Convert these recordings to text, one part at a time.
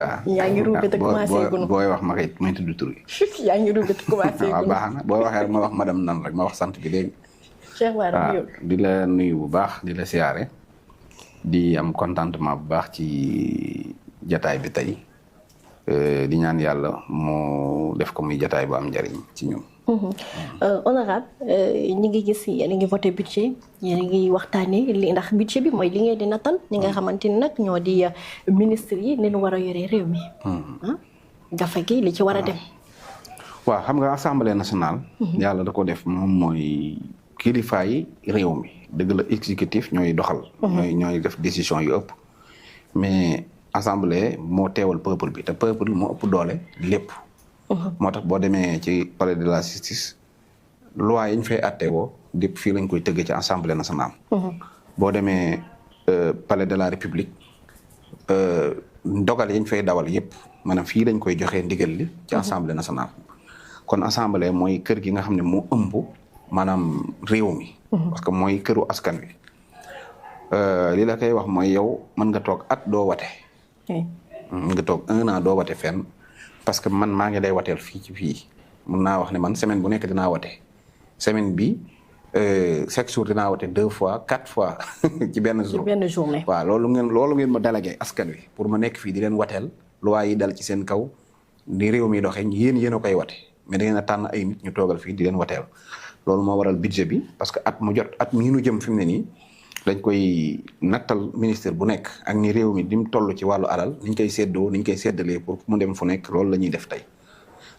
yaa ngi ruube te commencé gunu booy wax ma koy may tudd tur yi. yaa ngi ruube te commencé gunu waaw baax na booy waxee rek ma wax madame nan rek ma wax sant bi dégg Cheikh Bara waaw di la nuyu bu baax di la siyaare di am contentement bu baax ci jataay bi tey di ñaan yàlla moo def ko muy jataay bu am njariñ ci ñun. honorable ñi ngi gis yéen a ngi voté budget yéen a ngi waxtaanee li ndax budget bi mooy li ngeen di natal ñi nga xamante ni nag ñoo di ministre yi leen war a yore réew mi. gafa gi li ci war a dem. waaw xam nga assemblée nationale. yàlla da ko def moom mooy kilifa yi réew mi dëgg la exécutif ñooy doxal. ñooy def décision yu ëpp. mais assemblée moo teewal peuple bi te peuple moo ëpp doole lépp. moo tax boo demee ci palais de la justice loi yi ñu fay attewoo dépp fii lañ koy tëgg ci assemblée nationale. boo demee palais de la république ndogal yi ñu fay dawal yëpp maanaam fii lañ koy joxee ndigal li ci assemblée nationale. kon assemblée mooy kër gi nga xam ne moo ëmb maanaam réew mi. parce que mooy këru askan wi. li la koy wax mooy yow mën nga toog at doo wate. mën nga toog 1 an doo wate fenn. parce que man maa ngi lay wateel fii ci fii mun naa wax ne man semaine bu nekk dinaa wate semaine bi chaque jour dinaa wate 2 fois 4 fois ci benn jour. ci benn journée. waaw loolu ngeen ma délégué askan wi pour ma nekk fii di leen wateel loi yi dal ci seen kaw di réew mi doxee yéen a koy wate mais da ngeen a tànn ay nit ñu toogal fii di leen wateel loolu moo waral budget bi parce que at mu jot at mii nu jëm fi mu ne nii dañ koy nattal ministère bu nekk ak ni réew mi di mu toll ci wàllu alal niñ koy séddoo niñ koy séddalee pour mu dem fu nekk loolu la ñuy def tey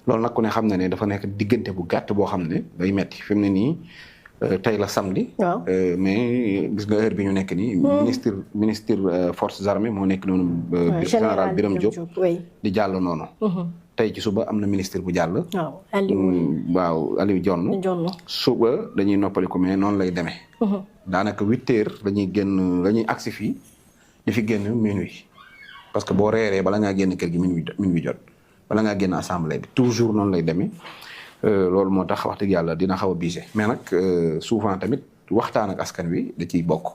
loolu nag ku ne xam na ne dafa nekk diggante bu gàtt boo xam ne day metti fi mu ne nii tey la samedi. mais gis nga heure bi ñu nekk nii. ministre forces armées moo nekk noonu. général Birame Diop di jàll noonu. tey ci suba am na ministre bu jàll. Aliou Dione. suba dañuy noppaliku mais noonu lay demee. daanaka 8 heures dañuy agsi fii di fi génn minuit parce que boo reeree bala ngaa génn kër gi minuit jot bala ngaa génn assemblée bi toujours noonu lay demee loolu moo tax wax dëgg yàlla dina xaw a bise mais nag souvent tamit waxtaan ak askan wi da ciy bokk.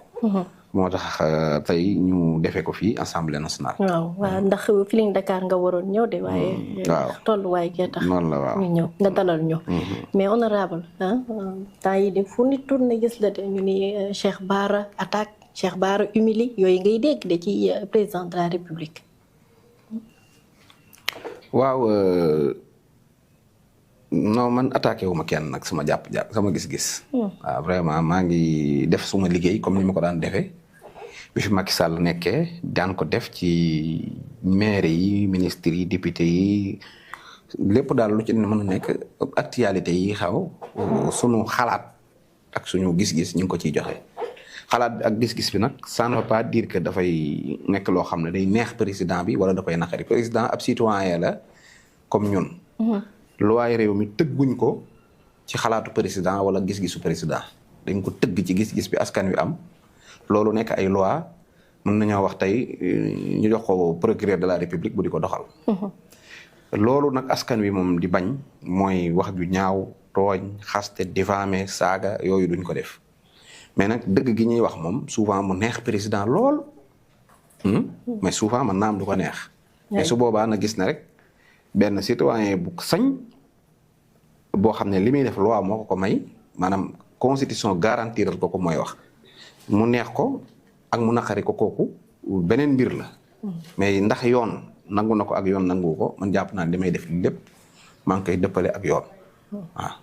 moo tax tey ñu defee ko fii assemblée nationale. waaw ndax Feeling Dakar nga waroon ñëw de waaye. waaw tolluwaay gee tax. noonu la waaw ñu ñëw nga dalal ñu. mais honorable temps yi de fu nit tourné gis la de ñu ni Cheikh Bara attaque Cheikh Bara humilié yooyu ngay dégg de ci président de la république. waaw non man attaqué wu ma kenn nag sama jàpp sama gis-gis. waaw vraiment maa ngi def suma liggéey comme ni ma ko daan defee. bi fi Macky Sall nekkee daan ko def ci maire yi ministres yi député yi lépp daal lu ci mën a nekk actualité yi xaw sunu xalaat ak suñu gis-gis ñu ngi ko ciy joxe. xalaat ak gis-gis bi nag ça ne veut pas dire que dafay nekk loo xam ne day neex président bi wala da koy naqari président ab citoyen la comme ñun. loi réew mi tëgguñ ko ci xalaatu président wala gis-gisu président dañ ko tëgg ci gis-gis bi askan wi am. loolu nekk ay loi mën nañoo wax tey ñu jox ko procureur de la république bu di ko doxal. loolu nag askan wi moom di bañ mooy wax ju ñaaw tooñ xaste diffamé saaga yooyu duñ ko def mais nag dëgg gi ñuy wax moom souvent mu neex président lool. mais souvent man naam du ko neex. mais su boobaa na gis na rek benn citoyen bu sañ boo xam ne li muy def loi moo ko may maanaam constitution garantiral ko mooy wax. mu neex ko ak mu naqari ko kooku beneen mbir la. mais ndax yoon nangu na ko ak yoon nangu ko man jàpp naa li may def lépp maa ngi koy dëppale ak yoon waaw.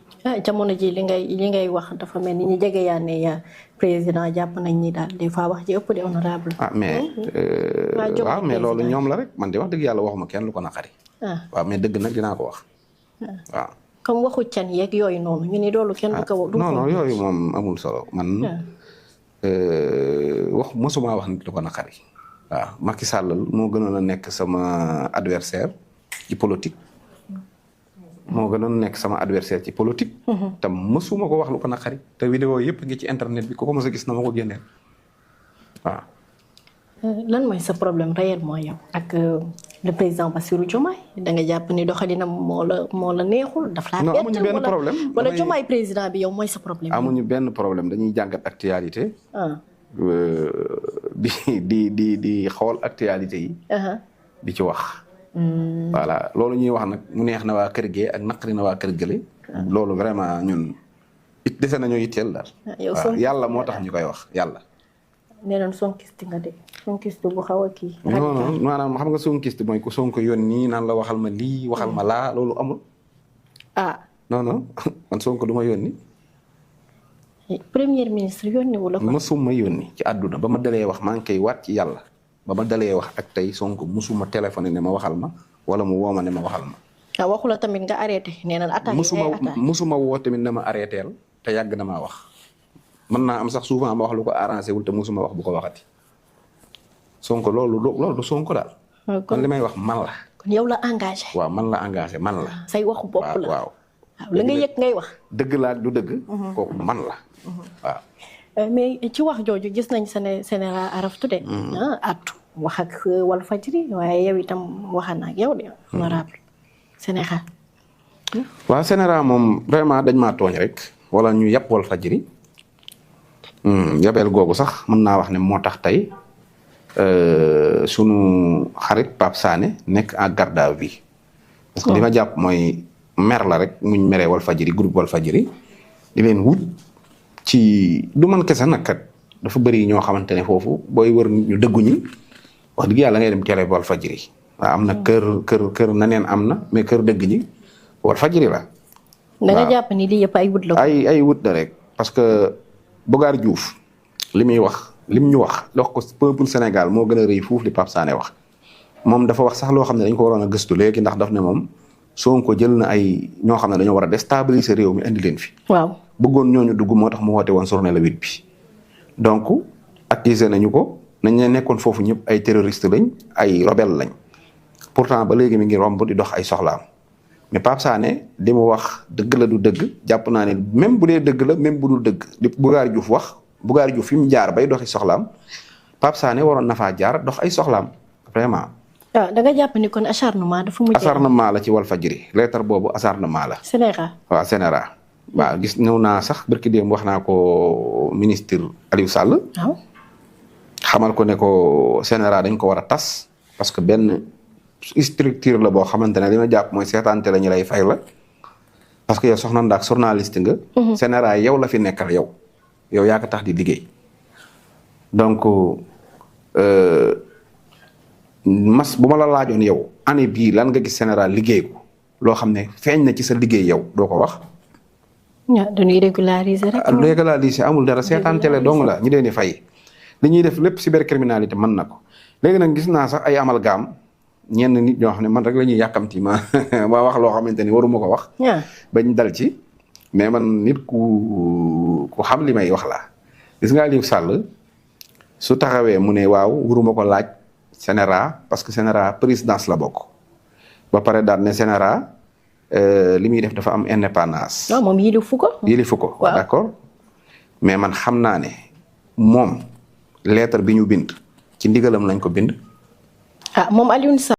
jamono ji li ngay wax dafa mel ni ñu jege yaa ne président jàpp nañ ni daal des fois wax ji ëpp de honorable. waaw mais loolu ñoom la rek man de wax dëgg yàlla waxuma kenn lu ko naqari. waaw mais dëgg nag dinaa ko wax waaw. comme waxu can yeeg yooyu noonu ñu ni loolu kenn du ko wax. non yooyu moom amul solo man. wax mosuma wax nit lu ko naqari waaw Macky Sall moo gënoon a nekk sama adversaire ci politique moo gënoon nekk sama adversaire ci politique te mosuma ko wax lu ko naqari te vidéo yëpp ngi ci internet bi ku ko mos a gis na ma ko génneel waaw. lan mooy sa problème réellement yow ak le président Bassirou Diomaye da nga jàpp ni doxalinam moo la neexul. daf laa bett amuñu benn problème wala Diomaye président bi yow mooy sa problème. amuñu benn problème dañuy jàngat actualité. di xool actualité yi. di ci wax voilà loolu ñuy wax nag mu neex na waa kër gee ak naqari na waa kër gële. loolu vraiment ñun it dese nañoo yitteel daal. waaw yàlla moo tax ñu koy wax yàlla. nee nañ sonkiste nga de sonkiste bu xaw a kii. non maanaam xam nga sonkiste mooy ku Sonko yónni naan la waxal ma lii waxal ma laa loolu amul. non man Sonko du ma yónni. premier ministre yónni wala ko. mësuma yónni ci àdduna ba ma dalee wax maa ngi koy waat ci yàlla ba ma dalee wax ak tey Sonko mësuma téléphoné ne ma waxal ma wala mu woo ma ne ma waxal ma. waxu la tamit nga arrêté nee na attaque mësuma woo tamit ne ma arrêteel te yàgg na maa wax. mën naa am sax souvent ma wax lu ko arrangé wul te musuma wax bu ko waxati Sonko loolu du Sonko daal. kon li may wax man la. kon yow la engagé. waaw man la engagé man la. say waxu bopp la waaw. la nga yëg ngay wax. dëgg laa du dëgg. kooku man la. waaw. mais ci wax jooju gis nañ Sénéra araftu de. attu wax ak Walfadjri waaye yow itam waxa na ak yow de. honorable Sénéra. waaw Sénéra moom vraiment dañ maa tooñ rek wala ñu yàpp Walfadjri. yabeel googu sax mën naa wax ne moo tax tey sunu xarit Pape Sané nekk en garde à vue. parce que li ma jàpp mooy mer la rek muñ meree Walfadjri groupe Walfadjri di leen wut ci du man kese nag kat dafa bëri ñoo xamante ne foofu booy wër ñu dëgguñi wax dëgg yàlla ngay dem télé Walfadjri waaw am na kër na neen am na mais kër dëgg ñi Walfadjri la. da nga jàpp ni lii yëpp ay wut la. ay wut la rek parce que. Bogar Diouf li muy wax lim ñu wax ko peuple Sénégal moo gën a rëy fuuf li Pape Sané wax moom dafa wax sax loo xam ne dañ ko waroon a gëstu léegi ndax daf ne moom Sonko jël na ay ñoo xam ne dañoo war a déstabiliser réew mi indi leen fi. waaw bëggoon ñooñu dugg moo tax mu woote woon journée le 8 bi. donc accusé nañu ko nañ ne nekkoon foofu ñëpp ay terroriste lañ ay rebelle lañ pourtant ba léegi mi ngi romb di dox ay soxlaam. mais Pape Sané li mu wax dëgg la du dëgg jàpp naa ne même bu dee dëgg la même bu dul dëgg li Bogar Diouf wax Bogar Diouf fi mu jaar bay doxi soxlaam Pape Sané waroon na faa jaar dox ay soxlaam vraiment. waaw da nga jàpp ni kon acharnement dafa mujj. acharnement la ci Walfadjri lettre boobu acharnement la. Sénéra waaw Sénéra. waaw gis ñëw naa sax barki démb wax naa ko ministre Aliou Sall. waaw xamal ko ne ko Sénéra dañ ko war a tas parce que benn. structure la boo xamante ne li ma jàpp mooy seetaante la ñu lay fay la parce que yow soxna ndaak journaliste nga. Sénéra yow la fi nekkal yow yaa ko tax di liggéey donc mas bu ma la laajoon yow année bii lan nga gis Sénéra liggéey ko loo xam ne feeñ na ci sa liggéey yow doo ko wax. waaw dañuy régulariser rek. régulariser amul dara seetaante la dong la ñu leen di fay li ñuy def lépp cybercriminalité mën na ko léegi nag gis naa sax ay amalgame. ñenn nit ñoo xam ne man rek la ñuy yàkkamti ma wax loo xamante ni waruma ko wax. bañ dal ci mais man nit ku xam li may wax la gis nga Aliou Sall su taxawee mu ne waaw waruma ko laaj Sénéra parce que Sénéra présidence la bokk ba pare daal ne Sénéra li muy def dafa am indépendance. waaw moom yilifu ko. yilifu ko d'accord mais man xam naa ne moom lettre bi ñu bind ci ndigalam lañ ko bind. moom Alioune Sall